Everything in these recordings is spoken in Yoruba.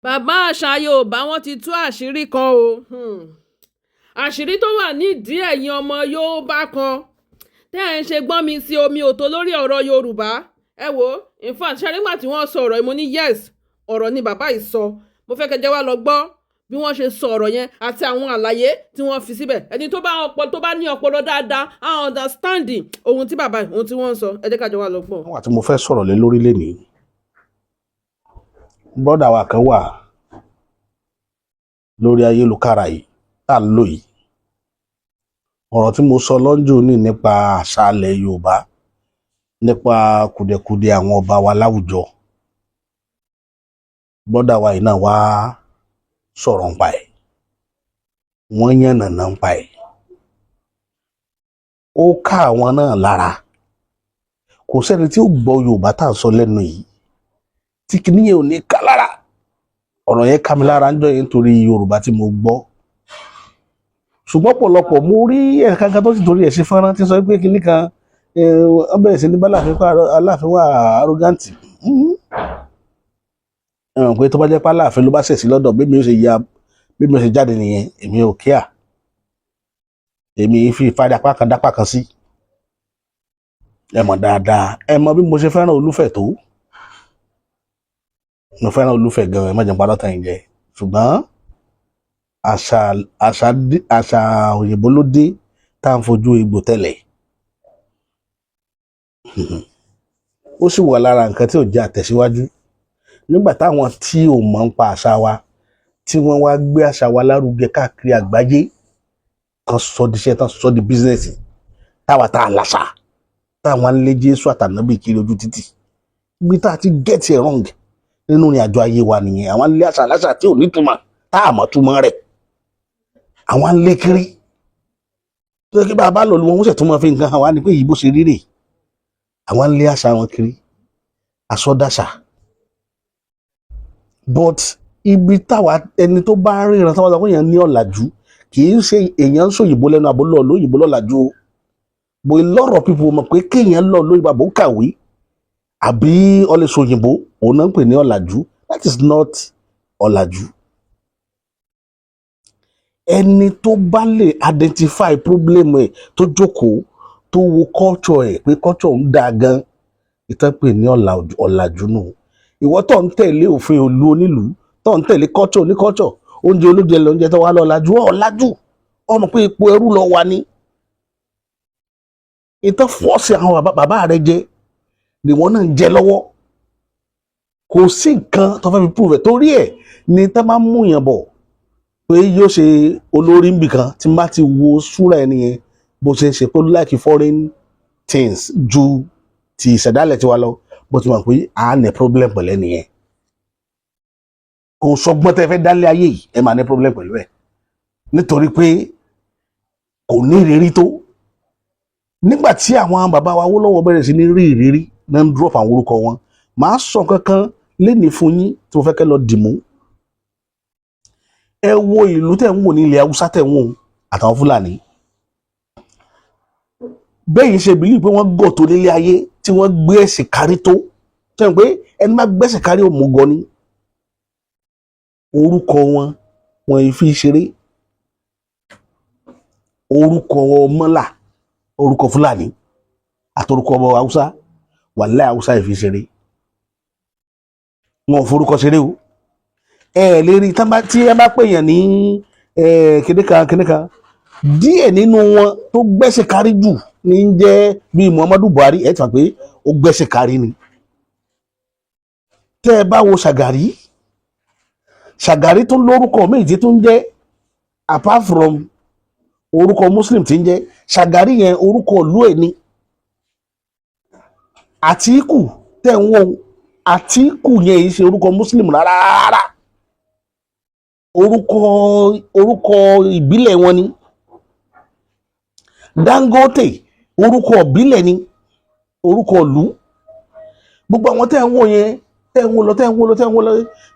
Bàbá àṣà Yorùbá, wọn ti tú àṣírí kan o. Àṣírí tó wà nídìí ẹ̀yin ọmọ Yorùbá kan tẹ́ ẹ̀ ń ṣe gbọ́n mi sí omi òtó lórí ọ̀rọ̀ Yorùbá. Ẹ wo, in fact, ṣe nígbà tí wọ́n sọ ọ̀rọ̀ yìí, mo ní yes, ọ̀rọ̀ ni bàbá yìí sọ. Mo fẹ́ kẹ́ jẹ́ wá lọ gbọ́ bí wọ́n ṣe sọ ọ̀rọ̀ yẹn àti àwọn àlàyé tí wọ́n fi síbẹ̀. Ẹni tó bá ọpọlọ, tó bá ní ọpọlọ dáadáa, á understanding ohun tí bàbá yìí, ohun tí wọ́n ń sọ. Ẹ jẹ́ ká jọ wá lọ gbọ́. Wà tí mo fẹ́ sọ̀rọ̀ lé lórí lénìí, brother wa kan wà lórí ayélujára yìí tá à ń lò yìí. Ọ̀rọ̀ tí mo sọ lọ́njọ́ ní nípa àṣà ilẹ̀ Yorùbá, nípa kùdẹ̀kùdẹ̀ àwọn ọba wa láwùjọ, brother wa yìí náà wá sọ̀rọ̀ nípa ẹ̀, wọ́n yànnàná nípa ẹ̀. Ó ká àwọn náà lára. Kò sẹ́ni tí ó gbọ́ Yorùbá tá à ń sọ lẹ́nu yìí tí kìíní yẹn ò ní ká lára. Ọ̀rọ̀ yẹn ká mi lára ń jọ yẹn nítorí Yorùbá tí mo gbọ́. Ṣùgbọ́n pọ̀lọpọ̀ mo rí ẹ̀ka kan tó sì torí ẹ̀ ṣe fọ́nrán tí ń sọ pé kìíní kan ó bẹ̀rẹ̀ sí ní bá Aláàfin kó Aláàfin wà arrogant. Ẹ mọ̀ pé tó bá jẹ́ pé Aláàfin ló bá ṣẹ̀ sí lọ́dọ̀, bí mi ò ṣe ya, bí mi ò ṣe jáde nìyẹn. Èmi ò kíà, èmi fi ìfadà apá kan dápá kan sí. Ẹ mọ̀ dáadáa, ẹ mọ̀ bí mo ṣe fẹ́ràn Olúfẹ̀ tó. Mo fẹ́ràn Olúfẹ̀ gan, ẹ má jẹun parọ́ tàn yín jẹ. Ṣùgbọ́n àṣà òyìnbó ló dé tá à ń fojú egbò tẹ́lẹ̀. Ó sì wà lára nǹkan tí ò jẹ́ àtẹ̀síwájú nígbà táwọn tí ò mọ̀ ń pa àṣà wa, tí wọ́n wá gbé àṣà wa lárugẹ káàkiri àgbáyé, kan sọ di iṣẹ́, tán sọ di business, táwa tá a làṣà, táwọn ń lé Jésù àtànábì kiri ojú títì. Ibi tá a ti get it wrong nínú ìrìn àjò ayé wa nìyẹn. Àwọn ń lé àṣà láṣà tí ò nítumọ̀, tá a mọ̀ túmọ̀ rẹ̀, àwọn ń lé kiri tó yẹ kí bá a bá lọ lu wọn, wọ́n sì tún máa fi nǹkan hàn wá ní pé yìí bó ṣe rí rè. Àwọn ń lé àṣà wọn kiri, àsọdàṣà. But ibi táwa, ẹni tó bá ríran, táwa sọ pé èèyàn ní ọ̀làjú, kì í ṣe èèyàn ń sòyìnbó lẹ́nu àbó lọ lóyìnbó lọ́làjú o. But a lot of people mọ̀ pé kéèyàn lọ lóyìnbó, àbó kàwé, àbí ọlẹ́ sòyìnbó, òun náà ń pè ní ọ̀làjú. That is not ọ̀làjú. Ẹni tó bá lè identify problem ẹ̀, tó jókòó, tó wo culture ẹ̀ pé culture ń dáa gan, ìtàn pè ní ọ̀làjú nù. Ìwọ tó ń tẹ̀lé òfin ìlú onílùú, tó ń tẹ̀lé culture onículture, oúnjẹ olóúnjẹ lóúnjẹ, tó wà lọ́làjú, ọ̀làjú ọmọ pé ipò ẹrú lọ wà ní ìtàn force àwọn bàbá bàbá rẹ jẹ ni wọn náà ń jẹ lọ́wọ́. Kò sí nǹkan tó fẹ́ fi prove ẹ̀. Torí ẹ̀ ni tá máa ń mú yàn bọ̀ pé yóò ṣe olórí níbì kan, tí n bá ti wo súra ẹni yẹn, bó ṣe ń ṣe pé ó like foreign things ju ti ìṣẹ̀dálẹ̀ tiwa lọ, bó ti mọ̀ pé à ní problem pẹ̀lú ẹni yẹn. Kò sọgbọ́n tẹ́ fẹ́ dálé ayé yìí, ẹ máa ní problem pẹ̀lú ẹ̀, nítorí pé kò ní ìrírí tó. Nígbà tí àwọn bàbá wa Awólọ́wọ̀ bẹ̀rẹ̀ sí ní rí ìrírí náà, ń drop àwọn orúkọ wọn. Màá sọ kankan lénìí fún yín tí mo fẹ́ kẹ́ lọ dìmú. Ẹ wo ìlú tẹ̀ ń wò ní ilẹ̀ Haúsá tẹ̀ ń wò àtàwọn Fúlàní bẹ́ẹ̀ yìí ṣe believe pé wọ́n gọ̀ tó nílé ayé, tí wọ́n gbé ẹ̀sìn kárí tó ṣe pé ẹni má gbẹ́sìn kárí òmùgọ̀ ni. Orúkọ wọn, wọn yìí fi ṣeré. Orúkọ mọ́là, orúkọ Fúlàní àtorúkọ ọmọ Haúsá, wàláhì, Haúsá yìí fi ṣeré. Wọn ò forúkọ ṣeré o. Ẹ ẹ lè rí tí ẹ bá pèèyàn ní kíníkan kíníkan. Díẹ̀ nínú wọn tó gbẹ́sẹ̀ kárí jù ní ń jẹ́ bíi Muhammadu Buhari. Ẹ ti mọ̀ pé ó gbẹ́sẹ̀ kárí ni. Tẹ́ ẹ bá wo Ṣàgàrí, Ṣàgàrí tó lórúkọ méjì tó ń jẹ́ apart from orúkọ Muslim tí ń jẹ́ Ṣàgàrí yẹn, orúkọ ìlú ẹ̀ ni. Àtíkù tẹ́ ń wò, Àtíkù yẹn yìí ṣe orúkọ Muslim rárá, orúkọ ìbílẹ̀ wọn ni. Dangote, orúkọ ìbílẹ̀ ni, orúkọ ìlú. Gbogbo àwọn tẹ́ ń wò yẹn, tẹ́ ń wò lọ, tẹ́ ń wò lọ, tẹ́ ń wò lọ,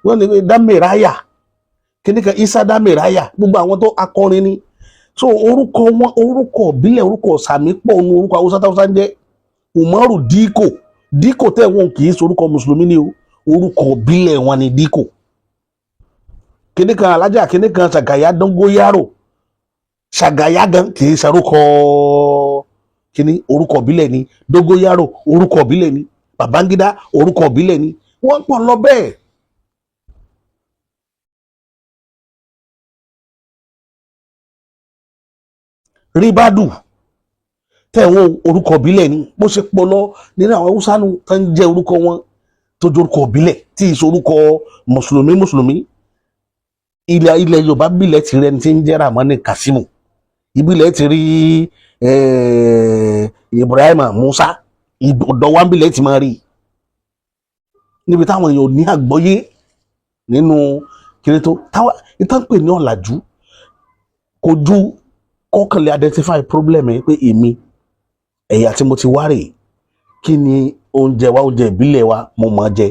wọ́n ní Dámẹ̀ráyà kíníkan, Isa Dámẹ̀ráyà, gbogbo àwọn tó akọrin ni. So orúkọ wọn, orúkọ ìbílẹ̀, orúkọ sàmì pọ̀ nu orúkọ Haúsá táwùsá ń jẹ́. Umaru Diko, Diko tẹ́ ń wò, kì í ṣe orúkọ mùsùlùmí ni o, orúkọ ìbílẹ̀ wọn ni Diko. Kíní kan alájà, kíní kan Ṣàgàyà Dóngóyárò. Ṣàgàyà gan kì í ṣarúkọ kíní, orúkọ ìbílẹ̀ ni. Dóngóyárò, orúkọ ìbílẹ̀ ni. Babangida, orúkọ ìbílẹ̀ ni. Wọ́n pọ̀ lọ bẹ́ẹ̀. Ríbádù tẹ̀wọ̀n, orúkọ ìbílẹ̀ ni. Bó ṣe pọ̀ lọ nínú àwọn Haúsá nu tó ń jẹ́ orúkọ wọn tó jẹ́ orúkọ ìbílẹ̀ tí ì ṣe orúkọ mùsùlùmí. Mùsùlùmí ilẹ̀ Yorùbá bílẹ̀ ti rẹni tí ń jẹ́ Ramani Kasimu, ìbílẹ̀ ti rí Ibrahim Musa, ọ̀dọ̀ wa bílẹ̀ ti máa rí níbi táwọn èèyàn ò ní àgbọ́yé nínú kiri tó táwa ìtàn pè ní ọ̀làjú. Kò ju kọ́kànlé identify problem yẹn pé èmi, ẹ̀yà tí mo ti wá rèé, kí ni oúnjẹ wa, oúnjẹ ìbílẹ̀ wa mo mọ̀ ọ́ jẹ,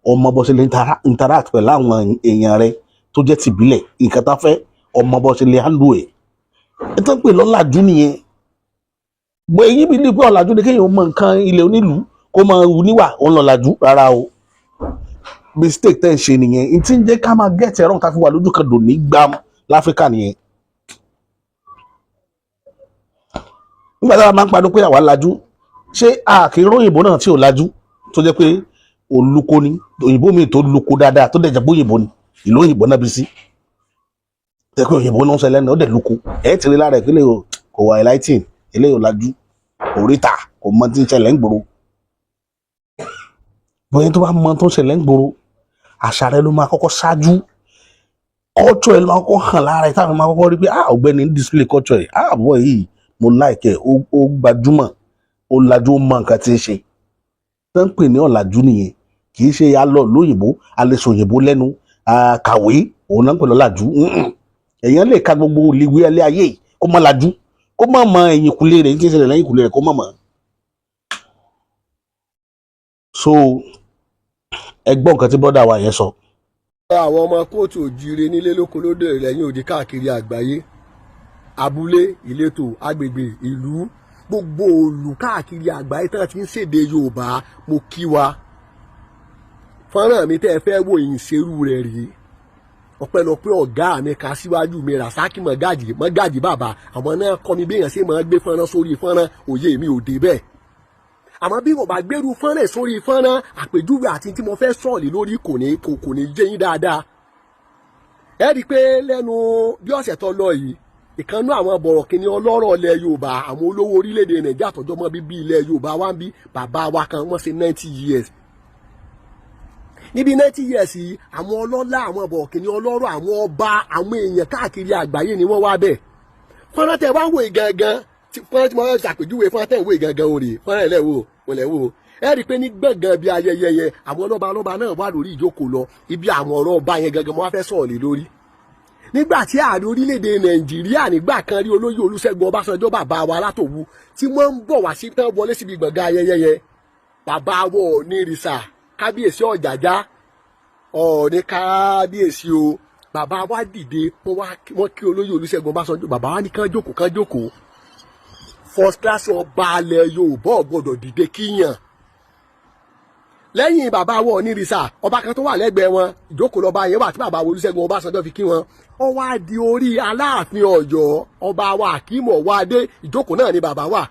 ọmọ bó ṣe lè interact pẹ̀lú àwọn èèyàn rẹ tó jẹ́ tìbílẹ̀, nǹkan tá fẹ́, ọmọ bó ṣe lè handle ẹ̀. Ìtàn pè lọ́làjú nìyẹn. Bó eyín bí ní pé ọ̀làjú ni kéèyàn mọ nǹkan ilẹ̀ onílùú kó mọ wù níwà òun lọ́làjú. Rárá o, mistake tẹ́ ń ṣe nìyẹn. N tí ń jẹ́ ká máa get ẹ̀rọ ká fi wà lójú kan dò ní gbam láfíríkà nìyẹn. Nígbà táwa máa ń padà pé àwa lajú, ṣé a kì í róyìnbó náà tí ò lajú, tó jẹ́ pé olùkọ́ ni? Òyìnbó mi tó luko dáadáa, tó dẹ̀ jẹ́ pé òyìnbó ni, ìlú òyìnbó náà bí sí, jẹ́ pé òyìnbó náà ń ṣẹlẹ̀ náà, ó dẹ̀ luko. Ẹ̀ ti rí lára ìpínlẹ̀ kò wà enlighten, eléyìí ò lajú, kò ríta, kò mọ tí ń ṣẹlẹ̀ ń gbòòrò. Bóyá tó bá mọ tó ń ṣẹlẹ̀ ń gbòòrò, àṣà rẹ ló máa kọ́kọ́ ṣáájú, culture ẹ ló máa kọ́kọ́ hàn lára ẹ, táwọn máa kọ́kọ́ rí pé, ah, ọ̀gbẹ́ni ń display culture ẹ, ah, boy yìí mo like ẹ, ó gbajúmọ̀, ó lajú, ó mọ nǹkan tí ń ṣe. Tó ń pè ní ọ̀làjú nìyẹn. Kì í ṣe alọ lóyìnbó, alẹ́sọ òyìnbó lẹ́nu, kàwé, òun náà ń pè lọ́làjú. Èèyàn lè ka gbogbo ìwé ilé ayé yìí kó má lajú, kó má mọ ẹ̀yìnkùlé rẹ̀, kí n ṣẹlẹ̀ lẹ́yìnkùlé rẹ̀, kó má mọ̀. So ẹ gbọ́ nǹkan tí bọ́dà wa yẹn sọ. Àwọn ọmọ kóòtù òjíire nílé lóko lódò lẹ́yìn òdì káàkiri àgbáyé, abúlé, ìletò, agbègbè, ìlú, gbogbo òlù káàkiri àgbáyé tán ti ń ṣèdè Yorùbá, mo kí wa. Fọ́nrán mi tẹ́ ẹ fẹ́ wò yìí, ṣerú rẹ̀ rèé. Ọpẹ́lọpẹ́ ọ̀gá mi kan síwájú mi, Rasaki Mọ́gàjì, Mọ́gàjì bàbá, àwọn náà kọ́ mi bí èèyàn ṣe máa gbé fọ́nrán sórí fọ́nrán. Òye mi ò dé bẹ́ẹ̀, àmọ́ bí mo bá gbérú fọ́nrán sórí fọ́nrán, àpèjúwe àti tí mo fẹ́ sọ̀lì lórí kò ní yé yín dáadáa. Ẹ rí i pé lẹ́nu bí ọ̀sẹ̀ tó lọ yìí, ìkànnú àwọn bọ̀rọ̀kìnní ọlọ́rọ̀ ilẹ̀ Yorùbá, àwọn olówó orílẹ̀-èdè Nàìjíríà tọ́jọ́ mọ́ bíbí ilẹ̀ Yorùbá wá ń bí, bàbá wa kan, wọ́n ṣe 90 years. Níbi 90 years yìí, àwọn ọlọ́lá, àwọn bọ̀rọ̀kìnní ọlọ́rọ̀, àwọn ọba, àwọn èèyàn káàkiri àgbáyé ni wọ́n wá bẹ̀. Fọ́nrán tẹ wá ń wò yìí gangan, fọ́nrán tí mo fẹ́ ṣàpèjúwe, fọ́nrán tẹ̀ ń wò yìí gangan o rè. Fọ́nrán ẹ̀ lẹ́wọ̀ o lẹ́wọ̀ o. Ẹ rí i pé ní gbọ̀ngàn bí ayẹyẹ yẹn, àwọn ọlọ́ba ọlọ́ba náà wà lórí ìjókòó lọ. Ibi àwọn ọ̀rọ̀ ọba yẹn gangan mo wá fẹ́ sọ̀rọ̀ lé lórí. Nígbà tí ààrẹ orílẹ̀-èdè Nàìjíríà nígbà kan rí, olóyè Olúṣẹ́gun Ọbásanjọ́, bàbá wa látòwú, tí wọ́n ń bọ̀ wá sí tán wọlé síbi gbọ̀ngàn ayẹyẹ yẹn, bàbá wa Ọ̀nìrìsà, kábíyèsí Ọ̀jàjá, Ọ̀ọ̀ni, kábíyèsí o, bàbá wa dìde, wọ́n kí olóyè Olúṣẹ́gun Ọbásanjọ́. Bàbá wa ní kán jókòó, kán jókòó. First class ọba alẹ̀ Yorùbá ò gbọ́dọ̀ dìde kíyàn. Lẹ́yìn bàbá wa Ọ̀nìrìsà, ọba kan tó wà lẹ́gbẹ̀ẹ́ wọn, ìjókòó lọ́ba yẹn wà tí bàbá wa Olúṣẹ́gun Ọbásanjọ́ fi kí wọn. Ó wá di orí Aláàfin Ọ̀yọ́, ọba wa Akeem Ọwọ́adé, ìjókòó náà ni bàbá wa.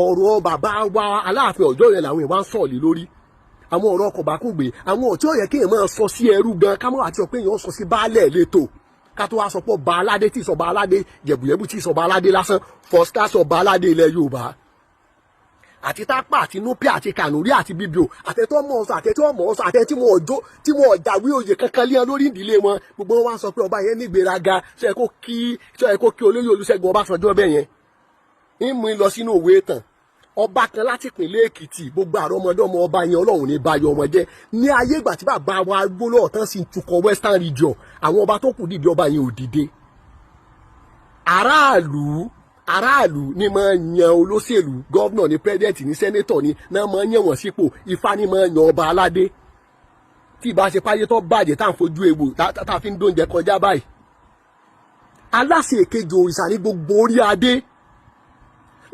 Ọ̀rọ̀ bàbá wa Aláàfin Ọ̀yọ́ yẹn làwọn èèyàn wá ń sọ̀lì lórí, àwọn ọ̀rọ̀ ọkọ̀ bákùngbé, àwọn ọ̀tí ó yẹ kéèyàn máa sọ sí ẹrú gan, ká mọ́ àti sọ pé èèyàn sọ sí baálẹ̀ létò, ká tó wá sọ pé ọba aládé tí ìsọba aládé yẹ̀bùyẹ̀bù tí ìsọba aládé lásán, first class ọba aládé ilẹ̀ Yorùbá, àti Tápà àti Núpé àti Kànúrí àti Bíbíò, àtẹ̀tọ́ mọ̀ ọ̀sọ̀, àtẹ̀tọ́ mọ̀ ọ̀sọ̀, àtẹ̀ tí wọ́n ọjọ́ tí wọ́n ọ̀jàwé oyè kankan lé wọn lórí ìdílé wọn, gbogbo wọn wá sọ pé ọba yẹn nígbéraga. Ṣé ẹ kó kí olóyè Olúṣẹ́gun Ọbásanjọ́ bẹ́ẹ̀ yẹn? Ń mú lọ sínú òwe ìtàn ọba kan láti ìpínlẹ̀ Èkìtì. Gbogbo àrọ́mọdọ́mọ ọba yẹn, Ọlọ́run ní báyọ̀ ọmọ jẹ́. Ní ayé ìgbà tí bàbá wa gbólóhùn tán sì ń tukọ̀ Western Region, àwọn ọba tó kù dìde, ọba yẹn ò dìde. Aráàlú ní máa yan olóṣèlú, governor ní, president ní, senator ní náà máa yan wọ́n sípò. Ifá ní máa yan ọba aládé. Tí ìbá ṣe páyé tó bàjẹ́, tá à ń fojú egbò tá a fi ń dóúnjẹ kọjá báyìí, aláṣẹ èkejì òrìṣà ní gbogbo orí adé.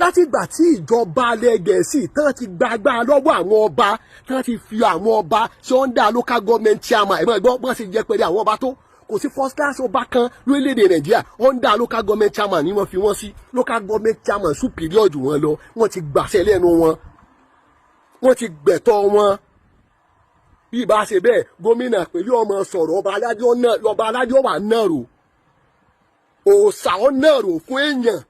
Láti ìgbà tí ìjọba alẹ́ Gẹ̀ẹ́sì tán ti gbàgbá lọ́wọ́ àwọn ọba, tán ti fi àwọn ọba sí under local government chairman, ẹ̀mọ́ ẹ̀gbọ́n bọ́n ṣe jẹ́ pẹ̀lú àwọn ọba tó Kò sí first class ọba kan lórílẹ̀‐èdè Nàìjíríà. Under local government chairman ni wọ́n fi wọ́n sí. Local government chairman superior jù wọ́n lọ. Wọ́n ti gbàṣẹ lẹ́nu wọn, wọ́n ti gbẹ̀tọ́ wọn. Bí ìbá ṣe bẹ́ẹ̀, gómìnà pẹ̀lú ọmọ sọ̀rọ̀, ọba alájọ́ náà, ọba alájọ́ wà náà rò, òòṣà ọ̀ náà rò fún èèyàn.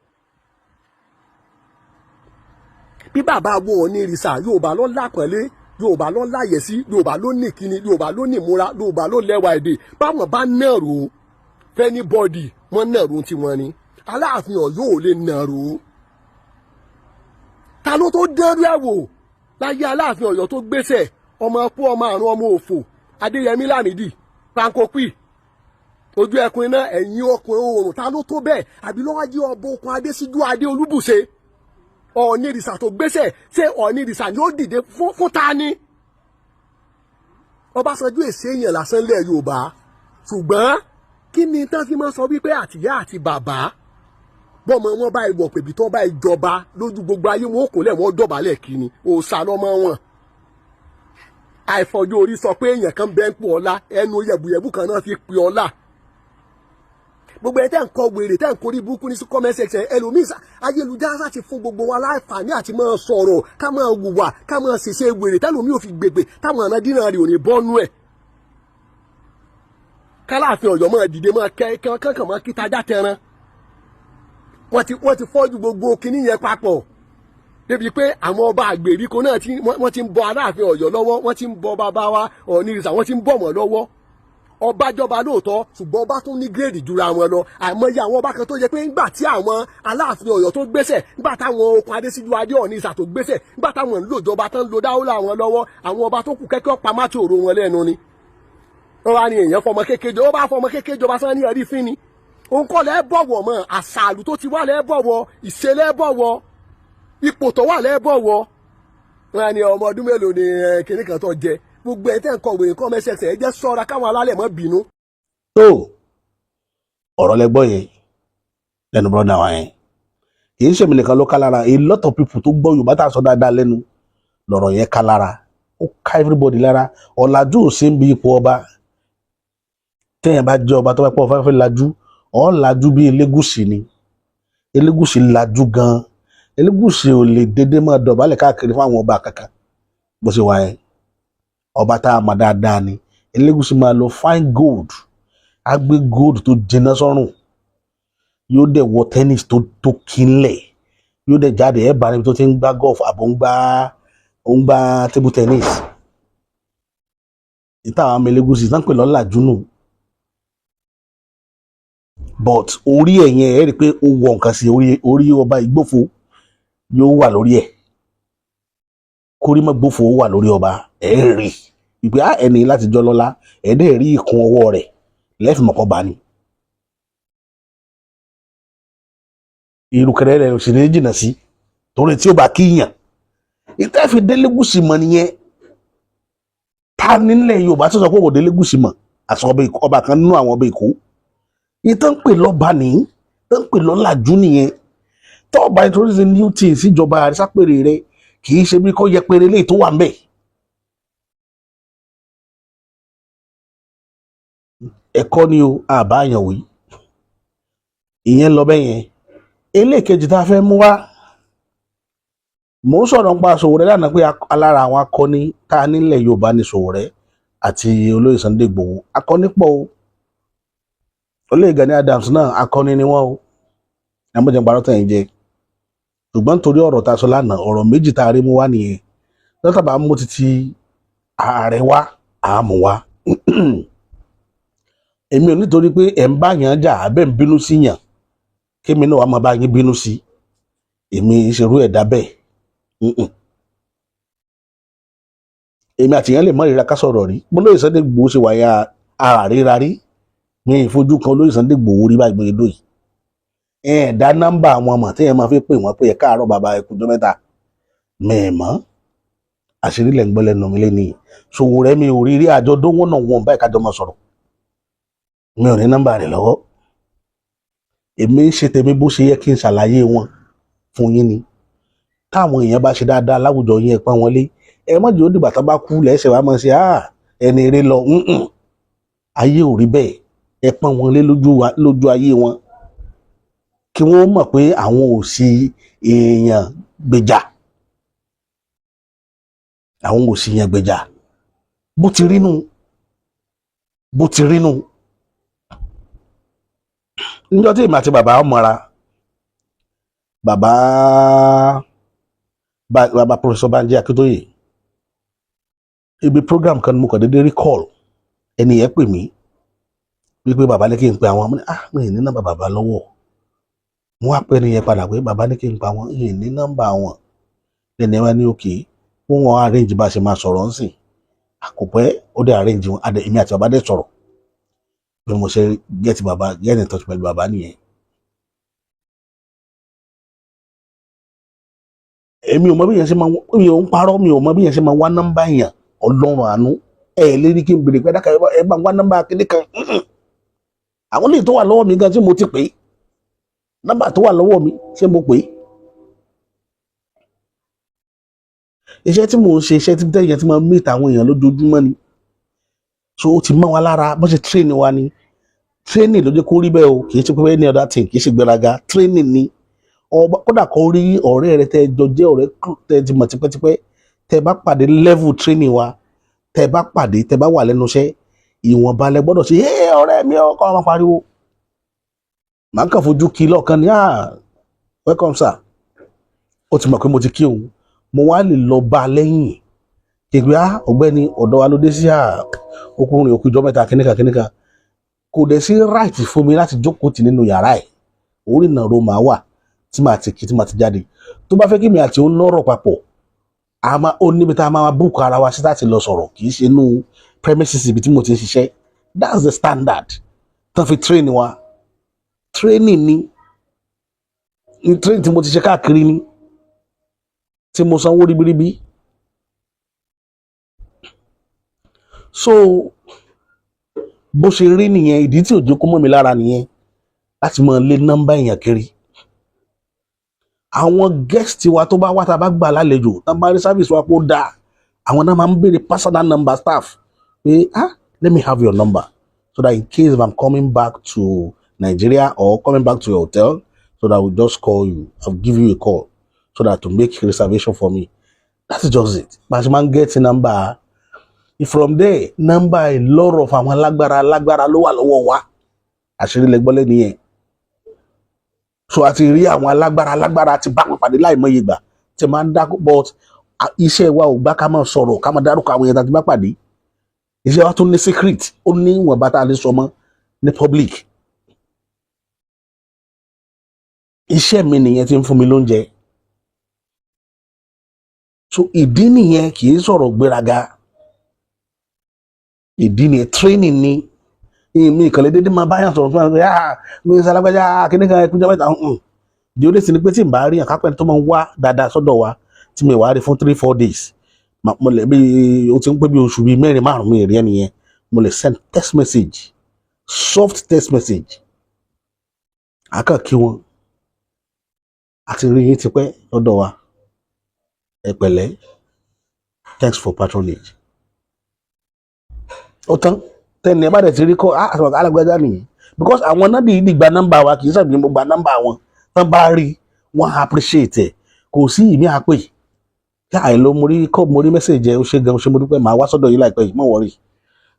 Bí bàbá wo ní ìrìsà, Yorùbá ló lápẹ̀lẹ́, Yorùbá ló láyẹ̀sí, Yorùbá ló ní kíni, Yorùbá ló ní ìmúra, Yorùbá ló lẹ́wà èdè. Báwọn bá náà rò fún anybody, wọ́n náà rò tiwọn ni. Aláàfin Ọ̀yọ́ ò lè náà rò. Ta ló tó dẹ́rú ẹ̀ wò láyé Aláàfin Ọ̀yọ́ tó gbéṣẹ̀ ọmọ kú, ọmọ àrùn, ọmọ òfò, Adéyẹmí Lámìdí Pankopì, ojú ẹkùn iná, ẹ̀yìn ọkùnrin oòrùn? Ta ló tó bẹ́ẹ̀? Àbí lọ́wọ́jú ọba okun Adésíjú Adé Olúbùṣe, Ọ̀ọ̀ni ìrìsà tó gbéṣẹ̀? Ṣé Ọ̀ọ̀ni ìrìsà ni ó dìde fún ta ni? Ọbásanjọ́ èsì èèyàn lásán lẹ̀ Yorùbá. Ṣùgbọ́n kí ni tán fi máa sọ wípé àtìyá àti bàbá bọ́mọ wọn bá ìwọ̀ pèbí tó bá ìjọba lójú gbogbo ayé, wọn ò kúnlẹ̀, wọn dọ̀bálẹ̀? Kí ni òòṣà lọ́mọ wọn? Àìfọjú orí sọ pé èèyàn kan bẹ́ẹ̀ ń pò ọlá, ẹnu yẹ̀bùyẹ̀bù kan náà fi pè ọlá. Gbogbo ẹ tẹ́ ń kọ wèrè, tẹ́ ń korí burúkú ní comment section, ẹlòmíì, ayélujára ti fún gbogbo wa láǹfààní àti máa sọ̀rọ̀, ká máa hùwà, ká máa ṣèṣe wèrè, tẹ́lòmíì ò fi gbègbè táwọn ọ̀nà dínà rè ò ní bọ́nú ẹ̀. Kálàfin Ọ̀yọ́ máa dìde, máa kẹ́ kankan, máa kí tajà tẹran. Wọ́n ti fọ́jú gbogbo kinní yẹn papọ̀ débi pé àwọn ọba àgbèríko náà tí wọ́n ti ń bọ Aláàfin Ọ̀yọ́ lọ́wọ́, wọ́n ti ń bọ bàbá wa Ọ̀nìrìsà, wọ́n ti ń bọ̀ wọ́n lọ́wọ́. Ọba jọba lóòótọ́, ṣùgbọ́n ọba tún ní grade jura wọn lọ. Àìmọye àwọn ọba kan tó yẹ pé ńgbà tí àwọn Aláàfin Ọ̀yọ́ tó gbéṣẹ̀, ńgbà táwọn okun Adésíjú Adé Ọ̀nìrìsà tó gbéṣẹ̀, ńgbà táwọn ń lòjọba tán ń lo dáwọ́lá wọn lọ́wọ́, àwọn ọba tó kù kẹ́kẹ́ památì òru wọn lẹ́nu ni. Wọ́n wá ní èèyàn fọmọ kékeré, ó bá fọmọ kékeré jọba sán ní ẹ̀rí fín ni. Òun kọ́ lẹ́ bọ̀wọ̀ mọ́ àṣàlù tó ti wá, lẹ́ bọ̀wọ̀ ìṣe, lẹ́ bọ̀wọ̀ ipò tó wà, lẹ́ bọ̀wọ̀. Wọn ní ọmọ ọdún mélòó ni kinní kan tó jẹ? Gbogbo ẹ̀ tẹ́ ń kọ̀wé nǹkan mẹ́sẹ̀ẹsẹ̀, ẹ jẹ́ sọ́ra káwọn alálẹ̀ mọ́ bínú. Tó ọ̀rọ̀ lẹ́gbọ́ yẹn lẹ́nu brother wa yẹn, kì í ṣèmi nìkan ló ká lára. A lot of people tó gbọ́ Yorùbá tá a sọ dáadáa lẹ́nu lọ̀rọ̀ yẹn ká lára. Ó ká everybody lára. Ọ̀làjú ò sí ń bi ipò ọba. Téèyàn bá jẹ́ ọba, tó bá pọ̀ fẹ́fẹ́ lajú, ọ̀ lajú bí Elégùṣì ni. Elégùṣì lajú gan-an. Elégùṣì ò lè dédé máa dọ̀bálẹ̀ káàkiri fún àwọn ọba kankan bó ṣe wà yẹn. Ọba tá a mọ̀ dáadáa ni Elégùṣì. Máa lo fine gold, á gbé gold tó jiná sọ́rùn, yóò dẹ̀ wọ tennis tó kínlẹ̀, yóò dẹ̀ jáde. Ẹ̀ bá níbi tó ti ń gbá golf àbò ń gbá table tennis. Ìta àwọn ọmọ Elégùṣì tán pè lọ́làjú nù. But orí ẹ̀ yẹn, ẹ̀ rí i pé ó wọ nǹkan sí orí. Orí ọba ìgbófo yóò wà lórí ẹ̀, kórí mọ́ gbófo wà lórí ọba. Ẹ̀ rí ìpè á ẹni láti jọ lọ́lá, ẹ̀ dẹ̀ rí ìkun ọwọ́ rẹ̀ lẹ́fìmọ̀kọ́ bá ní. Ìrùkẹ̀rẹ̀ rẹ̀ sì ní jìnnà sí torí tí ó bá kíyàn ìtẹ́fì délégùsì mọ̀ nìyẹn. Ta nílẹ̀ Yorùbá tó sọ pé kò délégùsì mọ̀ àti ọba kan nínú àwọn ọba Èkó? Ìtàn pè lọ́ba ní ìtàn pè lọ́làjú nìyẹn. Tọ́ọ̀bà introduce new thing síjọba àrísápèrè rẹ, kì í ṣe bí kò yẹpẹrẹ léyìí tó wà ń bẹ̀. Ẹ̀kọ́ ni o, àbáyàn wí ìyẹn lọ bẹ́ẹ̀ yẹn. Eléèkejì tá a fẹ́ mú wá, mò ń sọ̀rọ̀ nípa Sowore lánàá pé alára àwọn akọni tá a nílẹ̀ Yorùbá ní Sowore àti olóyè Sunday Igboho. Akọni pọ̀ o. Olóyè Gani Adams náà, akọni ni wọ́n o. Ẹ̀mọ́jẹ̀ ń parọ́ tẹ̀yìn jẹ. Ṣùgbọ́n nítorí ọ̀rọ̀ tá a sọ lánàá, ọ̀rọ̀ méjì tá a rí mú wá nìyẹn. Lọ́tà bá mú títí ààrẹ wá, àmú wá. Èmi ò nítorí pé ẹ̀ ń bá yàn jà abẹ́ ń bínú sí yàn, kémi náà wàá máa bá yín bínú sí. Èmi ìṣerú ẹ̀dá bẹ́ẹ̀. Èmi àti yẹn lè mọ ìrira ká sọ̀rọ̀ rí. Bólóyè Sunday Igboho ṣe wáyà ara ríra rí mi, ìfojú kan olóyè Sunday Igboho rí báyìí gbé dóyìí. Ẹ̀ dá nọ́mbà àwọn ọmọ téèyàn máa fi pè wọ́n pé ẹ káàárọ̀ bàbá, ẹ kújọ́ mẹ́ta mẹ́ẹ̀mọ́. Àṣírí lẹ̀ ń gbọ́ lẹ́nu mi lẹ́ni. Sowore mi ò rí rí, àjọ dówó náà wọn báyìí kájọ máa sọ̀rọ̀, mi ò ní nọ́mbà rẹ̀ lọ́wọ́. Èmi ń ṣe tèmi bó ṣe yẹ kí n ṣàlàyé wọn fún yín ni. Táwọn èèyàn bá ṣe dáadáa láwùjọ yín, ẹ pọ́n wọn lé. Ẹ má jẹ́ ó dìgbà tó bá kú lẹ́sẹ̀ wàá máa ṣe ẹni eré lọ. Ayé ò rí bẹ́ẹ̀. Ẹ pọ́n wọn lé lójú ayé wọn, kí wọ́n mọ̀ pé àwọn ò sí èèyàn gbèjà, àwọn ò sí èèyàn gbèjà. Bó ti rí nù, bó ti rí nù. Níjọ́ tí èmi àti bàbá mọ́ra, bàbá Professor Banji Akíntóyè, ibi program kan ni mo kàn déédéé rí call. Ẹni yẹn pè mí wípé bàbá ní kí n pe àwọn. Mo ní, "Ah, mi ì ní nọ́mbà bàbá lọ́wọ́." Mo wá pè ẹni yẹn padà pé bàbá ní kí n pa àwọn, mi ì ní nọ́mbà wọn. Lẹ́nu ẹ wá ní òkè fún wọn, arrange bá a ṣe máa sọ̀rọ̀ ńsìn. Kò pẹ́, ó dé arrange wọn, adé èmi àti bàbá dẹ̀ sọ̀rọ̀. Bí mo ṣe get bàbá, get in touch pẹ̀lú bàbá nìyẹn. Èmi ò mọ bí yẹn ṣe máa, mi ò ń parọ́, mi ò mọ bí yẹn ṣe máa wá nọ́mbà yẹn. Ọlọ́run àánú ẹ lè rí kí n bèrè pé dákà, ẹ bá ń wá nọ́mbà kéde kan. Àwọn lè tó wà lọ́wọ́ mi gan tí mo ti pè é, nọ́mbà tó wà lọ́wọ́ mi, ṣé mo pè é? Iṣẹ́ tí mò ń ṣe, iṣẹ́ tí tẹ̀yẹ̀ tí máa ń meet àwọn èèyàn lójoojúmọ́ ni. So ó ti mọ́ wa lára. Bó ṣe train wa ni, training ló jẹ́ kó rí bẹ́ẹ̀ o. Kì í ṣe pé any other thing, kì í ṣe gbéraga, training ni. Ọba kódà kó rí ọ̀rẹ́ rẹ tẹ́ jọ jẹ́ ọ̀rẹ́ tẹ́ ti mọ̀ tipẹ́tipẹ́, tẹ́ bá pàdé, level training wa, tẹ́ bá pàdé, tẹ́ bá wà lẹ́nu iṣẹ́, ìwọ̀nba lẹ gbọ́dọ̀ ṣe. Ẹ ọ̀rẹ́ mi ọkọ ọmọ pariwo, màá kàn fojú kí lọ́ọ̀kan ní, "Ah, welcome sir." Ó ti mọ̀ pé mo ti kí òun. Mo wá lè lọ bá a lẹ́yìn kí n pé, "Ah, ọ̀gbẹ́ni, ọ̀dọ̀ wa ló dé sí." À okùnrin òkú ìjọ mẹ́ta, kíníkà kíníkà. Kò dẹ̀ sí right fún mi láti jókòó tì nínú yàrá ẹ̀. Orí ìnàró màá wà tí màá ti kí, tí màá ti jáde. Tó bá fẹ́ kí mi àti òun lọ́rọ̀ papọ̀, a máa ó níbi tá a máa book ara wa sí láti lọ sọ̀rọ̀, kì í ṣe inú premises ibi tí mo ti ń ṣiṣẹ́. That's the standard tán fi train wa. Training ni, ní training tí mo ti ṣe káàkiri ni, tí mo sanwó ribiribi. So bó ṣe rí nìyẹn. Ìdí tí òjò kó mọ́ mi lára nìyẹn láti máa lé nọ́mbà èèyàn kiri. Àwọn guest wa tó bá wá, tá a bá gbà lálejò, tá a bá rí service wa kó dáa, àwọn náà máa ń béèrè personal number staff pé, "Ah, let me have your number so that in case if I'm coming back to Nigeria or coming back to your hotel, so that I will just call you, I'll give you a call so that to make reservation for me." That's just it. Bá a ṣe máa ń get number from there, number a lot of àwọn alágbára alágbára ló wà lọ́wọ́ wa. Àṣírí lẹ́gbọ́lẹ́ nìyẹn. So a ti rí àwọn alágbára alágbára, ti bá wọn pàdé láìmọye ìgbà tí máa ń dákú, but iṣẹ́ wa ò gbà ká máa sọ̀rọ̀, ká máa dárúkọ àwọn èèyàn tá a ti bá pàdé. Iṣẹ́ wa tún ní secret, ó ní ìwọ̀nba tá a lè sọ mọ́ ní public. Iṣẹ́ mi nìyẹn tí ń fún mi lóúnjẹ. So ìdí nìyẹn, kì í sọ̀rọ̀ gbéraga. Ìdí nìyẹn, training ni. Mi ìkànnì dédé máa báyàn sọ̀rọ̀ fún mi, "Ah, mi ń sálágbájá kíní kan, ẹkúnjẹ mẹ́ta." Di ó lè sí ni pé tí n bá rí àkápẹ́ tó máa ń wá dáadáa sọ́dọ̀ wa, tí mi wá rí fún 3-4 days, mo lè bí o ti ń pé bí oṣù bíi mẹ́rin márùn-ún mi rí ẹni yẹn, mo lè send text message, soft text message, àkàn kí wọn, "Àti rí yín tipẹ́ lọ́dọ̀ wa, ẹ pẹ̀lẹ́, thanks for patronage." Ó tán. Tẹ́ni ẹ bá dẹ̀ ti rí kọ́ alágbájá nìyẹn, because àwọn náà dìídì gba nọ́mbà wa, kì í sàbí mo gba nọ́mbà wọn. Tán bá rí wọn, appreciate ẹ̀. Kò sí ìmí àpè kí àìló mo rí kọ́, mo rí message ẹ, ó ṣe gan, ó ṣe, mo dúpẹ́, màá wá sọ́dọ̀ yìí láìpẹ́ yìí, má worry.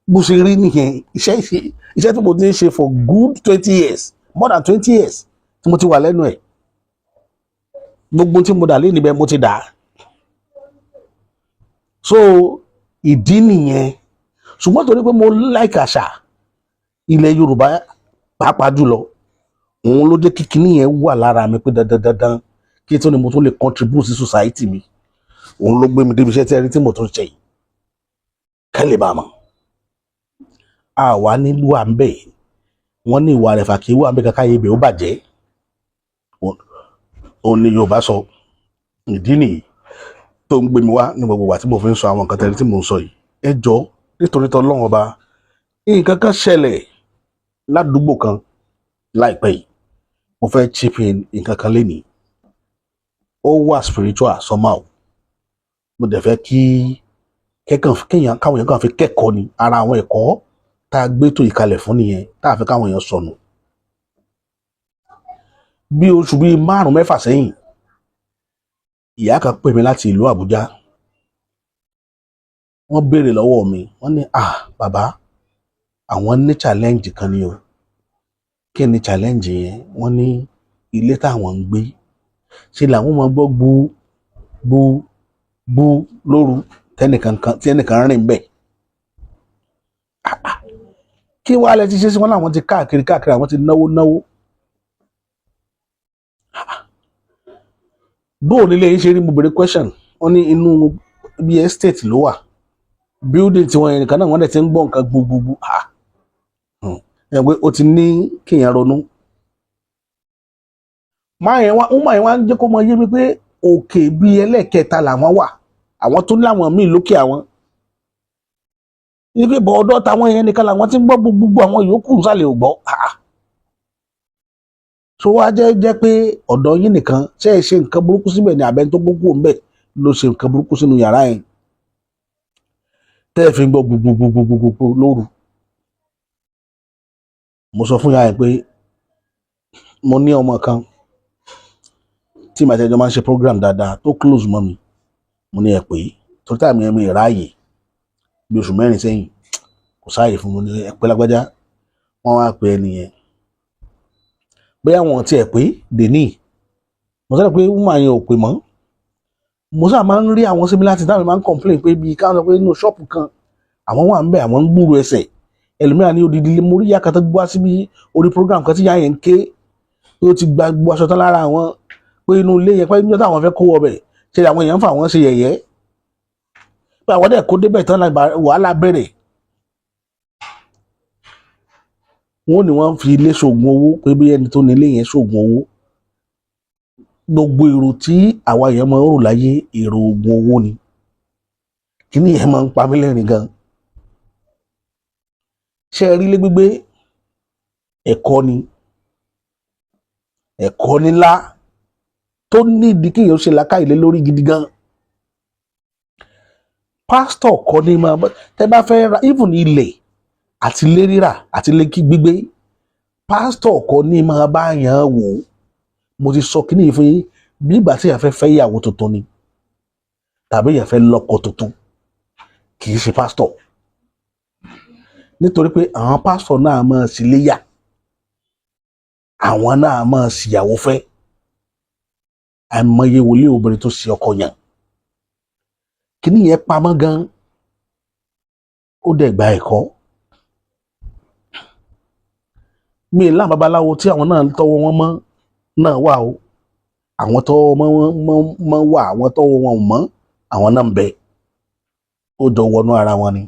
Bó ṣe rí nìyẹn. Iṣẹ́ tí mo ti ń ṣe for good 20 years, more than 20 years tí mo ti wà lẹ́nu ẹ̀, gbogbo tí mo dà lé níbẹ̀ mo ti dà á. So ìdí nìyẹn. Ṣùgbọ́n torí pé mo like àṣà ilẹ̀ Yorùbá pàápàá jùlọ, òun ló jẹ́ kí kinní yẹn wà lára mi pé dandan dandan kí tó ni mo tún lè contribute sí society mi. Òun ló gbé mi débi iṣẹ́ tí ẹ rí tí mo tún ṣe yìí, kẹ́lẹ̀ bá a mọ̀. Àwa nílùú à ń bẹ̀, wọ́n ní ìwà rẹ̀ fà kí wà ń bẹ̀ kankan ibẹ̀ ó bàjẹ́. Òun ni Yorùbá sọ. Ìdí nìyí tó ń gbé mi wá ní gbogbo ìgbà tí mo fi ń sọ àwọn nǹkan tẹ́lẹ̀ tí mo ń sọ yìí. Ẹ jọ, nítorí tỌlọ́run Ọba, nǹkan kan ṣẹlẹ̀ ládùúgbò kan láìpẹ́ yìí. Mo fẹ́ chip in nǹkan kan lénìí. Ó wà spiritual somehow. Mo dẹ̀ fẹ́ kí kẹ́kàn kéèyàn káwọn èèyàn kàn fi kẹ́kọ̀ọ́ ni ara àwọn ẹ̀kọ́ Tá a gbé tó ìkalẹ̀ fún nìyẹn, tá a fẹ́ káwọn èèyàn sọnù. Bí oṣù bíi 5, 6 sẹ́yìn, ìyá kan pè mí láti ìlú Àbújá. Wọ́n béèrè lọ́wọ́ mi, wọ́n ní, "Ah, bàbá, àwọn ní challenge kan ni o." Kí ni challenge yẹn? Wọ́n ní ilé táwọn ń gbé, ṣe làwọn máa gbọ́ gbu gbu gbu lóru, tẹnìkan kan tí ẹnìkan rìn bẹ́ẹ̀. Ah, ah. Kí wàá lẹ ti ṣe sí? Wọn làwọn ti káàkiri káàkiri, àwọn ti náwó náwó. Ah, ah. Bóò nílé yín ṣe rí? Mo béèrè question. Wọ́n ní inú bí estate ló wà, building tí wọ́n yẹn nìkan náà, wọ́n dẹ̀ ti ń gbọ́ nǹkan gbogbogbò. Ah, ẹ pé ó ti ní kéèyàn ronú. Máa yẹn wá, ó máa yẹn wá ń jẹ́ kó mọ yé mi pé òkè bíi ẹlẹ́ẹ̀kẹta làwọn wà, àwọn tó láwọn míì lókè àwọn ibi bọ̀ ọ̀dọ́ táwọn yẹn nìkan làwọn ti ń gbọ́ gbogbo, àwọn yòókù sálẹ̀ ò gbọ́. Ah, tó wá jẹ́ pé ọ̀dọ̀ yín nìkan, ṣé ẹ ṣe nǹkan burúkú síbẹ̀ ni, àbẹ́ tó gbókù ń bẹ̀ ló ṣe nǹkan burúkú sínú yàrá yẹn tẹ́ ẹ fi ń gbọ́ gbogbogbogbogbò lóru? Mo sọ fún yàrá yẹn pé mo ní ọmọ kan tí màá tẹ́jọ́ máa ń ṣe program dáadáa, tó close mọ́ mi. Mo ní ẹ pé torí táàmì ẹ̀mí ìráàyè bí oṣù 4 sẹ́yìn, kò sáàyè fún mi. Ní ẹ pé lágbájá. Wọ́n wá pé ẹni yẹn, bóyá wọn tiẹ̀ pé dèní. Mo sọ pé woman yẹn ò pè mọ́. Mo sábà máa ń rí àwọn similar things táwọn máa ń complain pé bíi káwọn sọ pé inú ṣọ́ọ̀pù kan àwọn wà ń bẹ̀, àwọn ń gbúrò ẹsẹ̀ ẹlòmíràn ní odidi ilé. Mo rí ìyá kan tó gbọ́ síbi orí program kan tí ìyá yẹn ń ké pé ó ti gba gbogbo aṣọ tán lára àwọn, pé inú ilé yẹn, pé níjọ́ táwọn fẹ́ kó wọ bẹ̀ ṣe àwọn èèyàn ń fà wọ́n ṣe yẹ̀yẹ́, pé àwọn dẹ̀ kó débẹ̀ tán, wàhálà bẹ̀rẹ̀. Wọ́n ní wọ́n fi ilé ṣoògùn owó, pé bí ẹni tó ní ilé yẹn ṣoògùn owó. Gbogbo èrò tí àwa èèyàn máa ń rò láyé, èrò oògùn owó ni. Kíní yẹn máa ń pa mí lẹ́rìn gan. Ṣé ẹ rí ilé gbígbé, ẹ̀kọ́ ni, ẹ̀kọ́ nílá tó nídìí kéèyàn ṣe làákàyè lé lórí gidi gan. Pásítọ̀ kọ́ ní máa tẹ́ bá fẹ́ ra even ilẹ̀ àti ilé rírà àti ilé gbígbé, pásítọ̀ kọ́ ní máa bá yàn wò ó. Mo ti sọ kíní yìí fún yín, bí ìgbà tí èèyàn fẹ́ fẹ́ ìyàwó tuntun ni tàbí èèyàn fẹ́ lọ́kọ tuntun, kì í ṣe pásítọ̀, nítorí pé àwọn pásítọ̀ náà máa ṣìléyà, àwọn náà máa ṣìyàwó fẹ́. Àìmọye wòlíì obìnrin tó ṣe ọkọ yàn. Kíní yẹn pamọ́ gan, ó dẹ̀ gba ẹ̀kọ́. Mi láwọn babaláwo tí àwọn náà tọwọ́ wọn mọ́ náà wà o. Àwọn tọwọ́ mọ́ mọ́ wà, àwọn tọwọ́ wọn ò mọ́, àwọn náà ń bẹ, ó jọ wọnú ara wọn ni.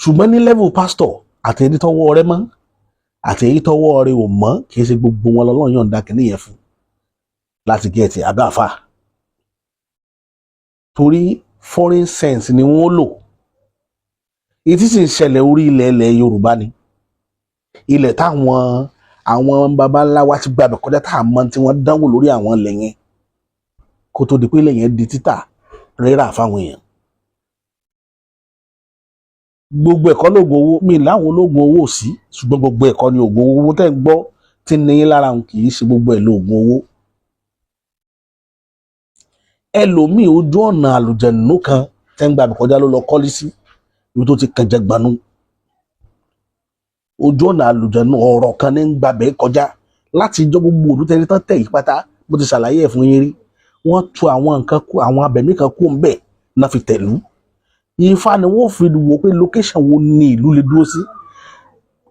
Ṣùgbọ́n ní level pastor, àti ẹni tọwọ́ rẹ̀ mọ́ àti èyí tọwọ́ rẹ̀ ò mọ́, kì í ṣe gbogbo wọn lọ́lọ́run yọ̀ǹda kìíní yẹn fún láti gẹ̀ẹ́tì abáfà, torí foreign sense ni wọ́n lò. Èyí tí sì ń ṣẹlẹ̀ orí ilẹ̀ ilẹ̀ Yorùbá ni ilẹ̀ táwọn àwọn baba ńlá wa ti gbàgbẹ́ kọjá, tá a mọ̀ tí wọ́n dánwò lórí àwọn ilẹ̀ yẹn kó tó di pé ilẹ̀ yẹn di títà rírà fáwọn èèyàn. Gbogbo ẹ̀kọ́ lóògùn owó, mi láwọn olóògùn owó ò sí, ṣùgbọ́n gbogbo ẹ̀kọ́ ni oògùn owó tẹ́ ń gbọ́ tí ń níyín lára òun, kì í ṣe gbogbo ẹ̀ lóògùn owó. Ẹlòmíì, ojú ọ̀nà àlùjẹ̀nù kan tẹ́ ń gbàgbẹ́ kọjá ló lọ kọ́lé sí, ibi tó ti kẹjẹ gbanú. Ojú ọ̀nà àlùjẹ̀nù ọ̀rọ̀ kan ní ń gbàgbẹ́ kọjá láti ìjọ. Gbogbo òdú tẹ́lẹ̀ tán tẹ̀ yí pátá, bó ti ṣàlàyé ẹ̀ fún yín rí, wọ́n tu àwọn nǹkan kú, àwọn abẹ̀mí kan kú ń bẹ̀ náà fi tẹ̀lú. Ifá ni wọ́n fi wò pé location wo ni ìlú lè dúró sí.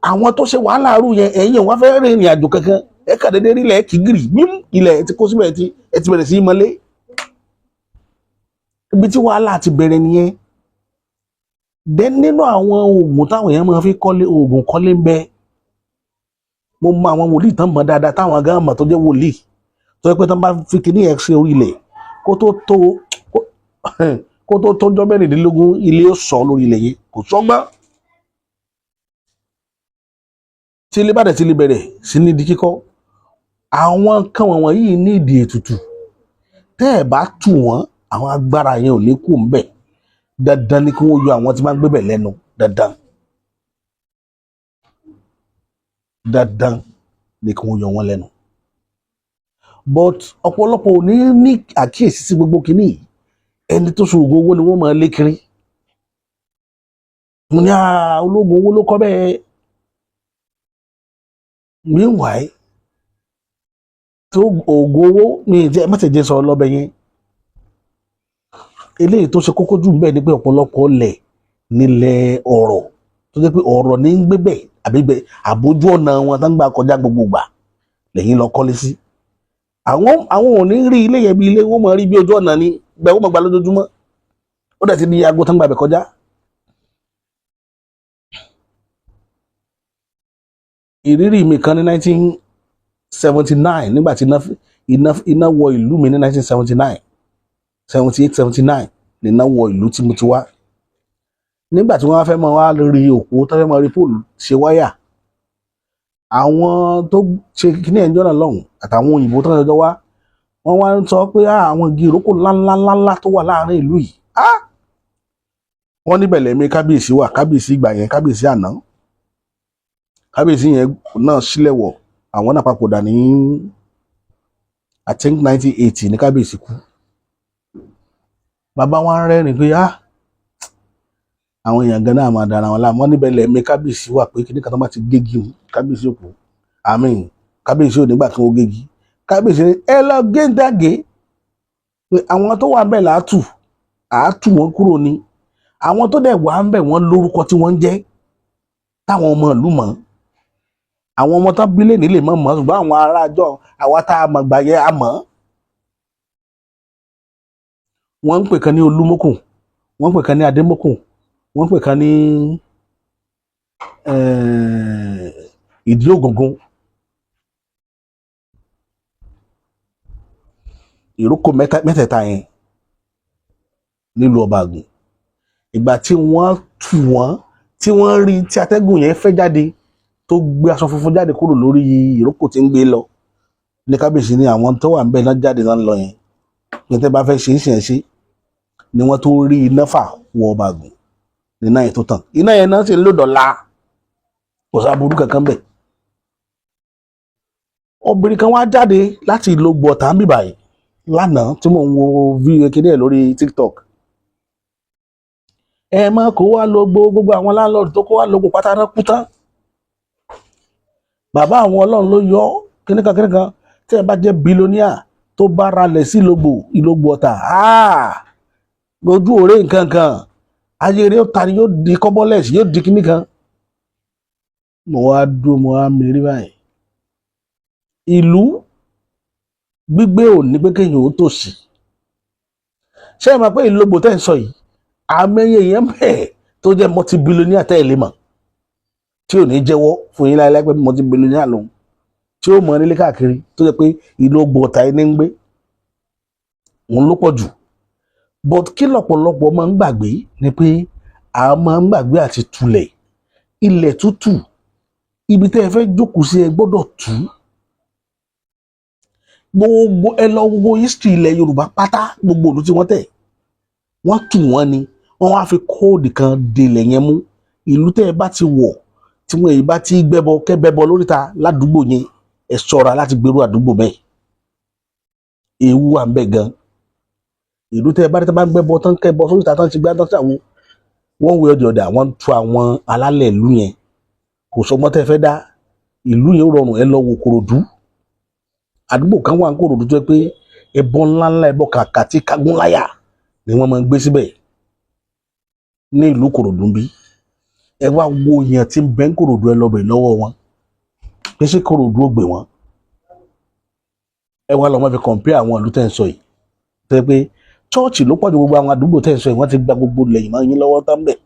Àwọn tó ṣe wàhálà rú yẹn, ẹ̀yìn wọn fẹ́ rìnrìn àjò kankan, ẹ kà déédéé rí ilẹ̀ kìgìrì bím, ilẹ̀ ti kó síbẹ̀, ẹ ti bẹ̀rẹ̀ sí í mọ́lé. Ibi tí wàhálà ti bẹ̀rẹ̀ nìyẹn. Then nínú àwọn oògùn táwọn èèyàn máa fi kọ́lé, oògùn kọ́lé ń bẹ. Mo mọ àwọn wòlíì tán mọ̀ dáadáa, táwọn gan mọ̀ tó jẹ́ wòlíì, tó yẹ pé tán bá fi kíní ẹ̀ ṣe orí ilẹ̀, kó tó tọ́jọ́ 16, ilé ó sọ lórí ilẹ̀ yẹn, kò sọ́gbọ́n. Tí ilé bá dẹ̀ ti lè bẹ̀rẹ̀ sí ní di kíkọ́, àwọn nǹkan wọ̀nyí ní ìdí ètùtù. Tẹ́ ẹ̀ bá tù wọ́n, àwọn agbára yẹn ò ní kú ńbẹ̀. Dandan ni kí wọ́n yọ àwọn tí máa ń gbébẹ̀ lẹ́nu. Dandan dandan ni kí wọ́n yọ wọ́n lẹ́nu. But ọ̀pọ̀lọpọ̀ ò ní ní àkíyèsí sí gbogbo kìíní yìí. Ẹni tó ṣoògùn owó ni wọ́n máa lé kiri. Mo ní ológun owó ló kọ́ bẹ́ẹ̀. Meanwhile, tó oògùn owó mi jẹ́ mẹ́tẹ̀ẹ̀jẹ̀ sọ̀rọ̀ lọ́bẹ̀ yẹn. Eléyìí tó ṣe kókó jù bẹ́ẹ̀ ni pé ọ̀pọ̀lọpọ̀ lẹ̀ nílẹ̀ ọ̀rọ̀ tó jẹ́ pé ọ̀rọ̀ ní ń gbé bẹ̀ àbí bẹ̀ àbójú ọ̀nà wọn tó ń gbà kọjá gbogbo gbà lẹ́yìn lọ kọ́lé sí. Àwọn ò ní rí ilé yẹn bí ilé, wọ́n máa rí bí ojú ọ̀nà ni gbẹ wọ́n máa gbà lójoojúmọ́. Ó dẹ̀ ti di aago tó ń gbà bẹ̀ kọjá. Ìrírí mi kan ní 1979, nígbà tí iná wọ ìlú mi ní 1979, 78, 79 ní iná wọ ìlú tí mo ti wá. Nígbà tí wọ́n wá fẹ́ máa wá rí òpó tó fẹ́ máa rí pole ṣe wáyà, àwọn tó ṣe kíní ẹ̀ńjọ́ náà lọ́hùn àtàwọn òyìnbó tó ń jọjọ́ wá, wọ́n wá ń sọ pé àwọn igi ìrókò ńláńláńlá tó wà láàrin ìlú yìí, wọ́n níbẹ̀ lẹ́mí kábíyèsí wà. Kábíyèsí ìgbà yẹn, kábíyèsí àná, kábíyèsí yẹn náà sílẹ̀ wọ̀, àwọn náà papòdà ní, I think, 1980 ní kábíyèsí kú. Bàbá wa ń rẹ́rìn pé àwọn èèyàn gan náà máa dára wọn láàmú. Wọ́n níbẹ̀ lẹ́mí kábíyèsí wà, pé kíní kan tó bá ti gégi hùn kábíyèsí òkú, àmín, kábíyèsí ò nígbà kí wọ́n gégi. Kábíyèsí ẹ lọ géńdàgé pé àwọn tó wà ń bẹ̀ làátù àátù wọn kúrò ní. Àwọn tó dẹ̀ wà ń bẹ̀, wọ́n lórúkọ tí wọ́n ń jẹ́ táwọn ọmọ ìlú mọ̀. Àwọn ọmọ tán bílẹ̀ nílé mọ̀ mọ̀, ṣùgbọ́n àwọn aráàjọ àwa tá a mọ̀ gbà yẹ a mọ̀. Wọ́n ń pè kan ní Olúmọ́kùn, wọ́n ń pè kan ní Adémọ́kùn, wọ́n ń pè kan ní Ìdí Ògùngùn. Ìrókò mẹ́tẹ̀ẹ̀ta yẹn nílùú Ọba Àgùn, ìgbà tí wọ́n tù wọ́n, tí wọ́n rí tí atẹ́gùn yẹn fẹ́ jáde tó gbé aṣọ funfun jáde kúrò lórí ìrókò tí ń gbé lọ ní, kábíyèsí ní àwọn tó wà ń bẹ̀ náà jáde náà lọ yẹn pé tẹ́ bá fẹ́ ṣe é ṣe é ṣe ni wọ́n tó rí iná fà wọ Ọba Àgùn ní iná yẹn tó tàn. Iná yẹn náà sì ń lò dọ̀la, kò sábúrú kankan bẹ̀. Obìnrin kan wá jáde láti ìlú Gbọ̀tà ń bìbà yìí lánàá tí mò ń wo fídíò kéde ẹ̀ lórí TikTok. Ẹ má kó wá lọ gbogbo àwọn láńlọ́ọ̀dù tó kó wá lógo pátá náà kú tán. Bàbá àwọn Ọlọ́run ló yọ kíníkan kíníkan. Tí ẹ bá jẹ́ billionaire tó bá ralẹ̀ sí Ìlógbò, Ìlógbò Ọ̀tà, ojú òré nǹkan kan ayé rẹ̀ ó ta ni, yóò di kọ́bọ́lẹ̀sì, yóò di kíníkan. Mo wá dúró, mo wá mérí báyìí. Ìlú gbígbé ò ní pé kéèyàn ó tòṣì. Ṣé ẹ mọ̀ pé Ìlógbò tẹ́ ń sọ yìí, àmẹ́yẹ yẹn bẹ́ẹ̀ tó jẹ́ multi-billionaire tẹ́ ẹ lè mọ̀, tí ò ní jẹ́wọ́ fún yín láéláé pé multi-billionaire lòun, tí ó mọ̀ nílé káàkiri, tó jẹ́ pé Ìlógbò Ọ̀tà ẹni ń gbé òun ló pọ̀ jù. But kí lọ́pọ̀lọpọ̀ máa ń gbàgbé ni pé a máa ń gbàgbé àti tulẹ̀. Ilẹ̀ tútù, ibi tẹ́ ẹ fẹ́ jókòó sí, ẹ gbọ́dọ̀ tú gbogbo. Ẹ lọ wo history ilẹ̀ Yorùbá pátá, gbogbo ìlú tí wọ́n tẹ̀, wọ́n tù wọ́n ni. Wọ́n wá fi code kan delẹ̀ yẹn mú. Ìlú tẹ́ ẹ bá ti wọ̀ tí wọ́n èyí bá ti gbẹ́bọ kẹ́bẹ́bọ lóríta ládùúgbò yẹn, ẹ ṣọ́ra láti gbèrú àdúgbò bẹ́ẹ̀, ewu wà ń bẹ gan. Ìlú tẹ́ ẹ bá rí tẹ́ bá ń gbẹ́bọ tán, kẹ́bọ sóríta tán, ti gbá tán sàwọn wọ́n wé ọdẹ ọ̀dà, wọ́n tu àwọn alálẹ̀ ìlú yẹn. Kò sọgbọ́n tẹ́ fẹ́ dá ìlú yẹn rọrùn. Ẹ lọ wo Kòròdú, àdúgbò kan wà ní Kòròdú tó yẹ pé ẹbọ ńláńlá, ẹbọ kàkà tí kagúnláyà ni wọ́n máa ń gbé síbẹ̀ ní ìlú Kòròdú bí. Ẹ wá wo èèyàn tí ń bẹ ń Kòròdú, ẹ lọ bẹ̀ lọ́wọ́ wọn pé ṣé Kòròdú ò gbé wọn. Ẹ wá lọ máa fi compare àwọn ìlú tẹ́ ń sọ yìí, tó yẹ pé chọ́ọ̀chì ló pọ̀ ju gbogbo àwọn àdúgbò tẹ́ ń sọ yìí. Wọ́n ti gba gbogbo lẹ́yìn máa yín lọ́wọ́ tán bẹ̀.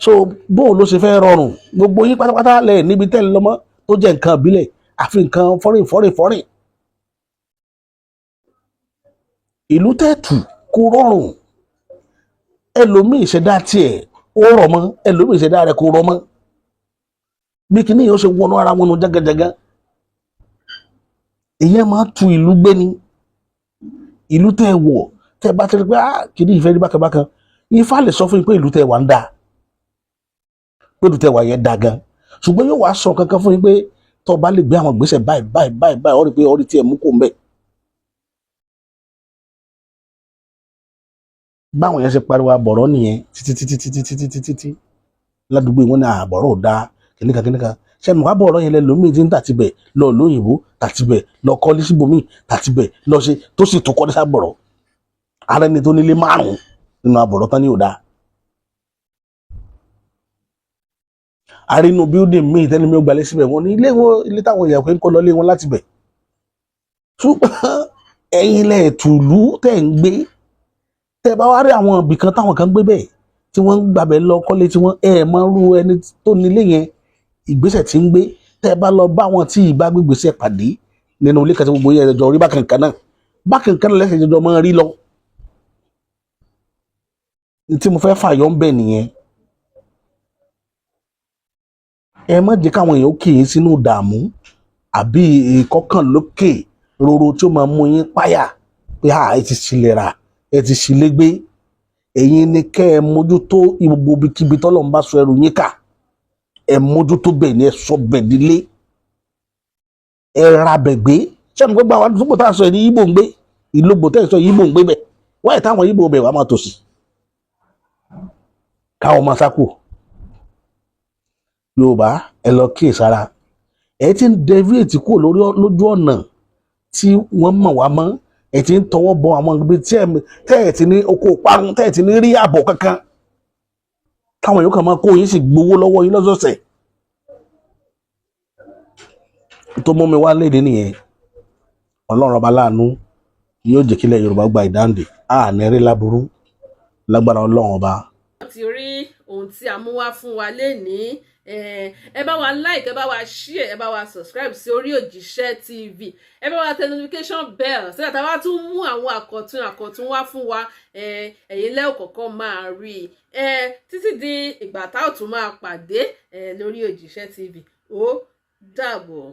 So bóun ló ṣe fẹ́ rọrùn gbogbo yín pátápátá lẹ̀ níbi tẹ́ ń lọ́mọ́ tó jẹ́ nǹkan ìbílẹ̀ àfi nǹkan fọ́rìn fọ́rìn fọ́rìn. Ìlú tẹ́ẹ̀tù kò rọrùn. Ẹlòmíì ìṣẹ̀dá tiẹ̀ ó rọ̀ mọ́, ẹlòmíì ìṣẹ̀dá rẹ̀ kò rọ̀ mọ́. Bí kinní yìí ó ṣe wọnú ara wọn nu jágajàga, ìyẹn máa tu ìlú gbé ni. Ìlú tẹ́ ẹ wọ̀, tẹ́ ẹ bá ti rí pé, ah, kìíní ìfẹ́ rí bákan bákan, Ifá lè sọ fún yín pé ìlú tẹ́ ẹ wà ń dáa, pé ìlú tẹ́ ẹ wà yẹn dáa gan, ṣùgbọ́n yóò wá sọ kankan fún yín pé tó o bá lè gbé àwọn ìgbésẹ̀ báyìí báyìí báyìí báyìí, ó rí pé ó rí tí ẹ mú kó ń bẹ̀. Báwọn yẹn ṣe pariwo àbọ̀rọ̀ nìyẹn títí títí títí títí títí tí ládùúgbò wọn ní àbọ̀rọ̀ ò dáa, kìnìkan kìnìkan. Ṣé mo àbọ̀rọ̀ yẹn lẹ́lòmíì tí ń tàtibẹ̀ lọ lóyìnbó, tàtibẹ̀ lọ kọ́lé síbòmíì, tàtibẹ̀ lọ ṣe tó sì tó kọ́lé sábọ̀rọ̀ ara ẹni tó nílé márùn-ún nínú àbọ̀rọ̀ tán ní ò dáa. Arínú bíldìn míì tẹ́lẹ̀ mi ò gbalẹ̀ síbẹ̀, wọ́n ní ilé wọn, ilé táwọn èèyàn pé ń kọ́ lọ lé wọn láti bẹ̀. Ṣùgbọ́n ẹ̀yin lẹ̀ tùlú tẹ̀ ń gbé, tẹ́ bá wá rí àwọn ibì kan táwọn kan gbé bẹ́ẹ̀ tí wọ́n ń gbàbẹ̀ lọ kọ́lé tí wọ́n ẹ̀ mọ irú ẹni tó nílé yẹn, ìgbésẹ̀ tí ń gbé. Tẹ́ bá lọ bá wọn tí ìbá gbégbèsè pàdé nínú ilé kan tí gbogbo yẹn jọ rí bákan kan náà, bákan kan náà lẹ́sẹ̀ jọjọ máa rí lọ. Ní tí mo fẹ́ fàyọ ń bẹ̀ nìyẹn. Ẹ má jẹ́ káwọn èèyàn kì í sínú ìdààmú àbí ìkọkànlókè roro tí ó máa mú yín páyà pé ẹ ti ṣílẹ̀ rà, ẹ ti ṣílẹ̀ gbé. Ẹ̀yin ni kẹ́ ẹ mójútó gbogbo ibikíbi tọ́lọ́run bá sọ ẹrù yín kà, ẹ mójútó bẹ̀ ni, ẹ sọ bẹ̀ nílé, ẹ ra bẹ̀ gbé. Ṣé mo gbọ́ àwọn àdúgbò tá a sọ ẹ ní Ìgbò ń gbé, ìlógbò tẹ́ ẹ sọ Ìgbò ń gbé bẹ̀ wáyé táwọn Ìgbò bẹ̀ wá máa tòṣì káwọn máa sákò. Yorùbá, ẹ lọ kíyèsára, ẹ ti ń deviate kúrò lórí lójú ọ̀nà tí wọ́n mọ̀ wá mọ́. Ẹ ti ń tọwọ́ bọ àwọn ibi tí tẹ́ ẹ ti ní oko parun, tẹ́ ẹ ti ní rí ààbọ̀ kankan, táwọn yòókù máa kó yín sì gbowó lọ́wọ́ yín lọ́sọ̀ọ̀sẹ̀. Tó mú mi wá léde nìyẹn. Ọlọ́run ọba láàánú yóò jẹ́ kílẹ̀ Yorùbá gba ìdáǹdè, àní rí láburú lágbára Ọlọ́run ọba. Ti rí ohun tí a mú wá fún wa lénìí. Ẹ bá wa like, ẹ bá wa share, ẹ bá wa subscribe sí orí Òjíṣẹ́ TV, ẹ bá wa tẹ notification bell sígbà tá a bá tún mú àwọn àkọ̀tun àkọ̀tun wá fún wa, ẹ̀yin lẹ́ kọ̀ọ̀kan máa rí i. Títí di ìgbà tá ò tún máa pàdé lórí Òjíṣẹ́ TV, ó dàbọ̀.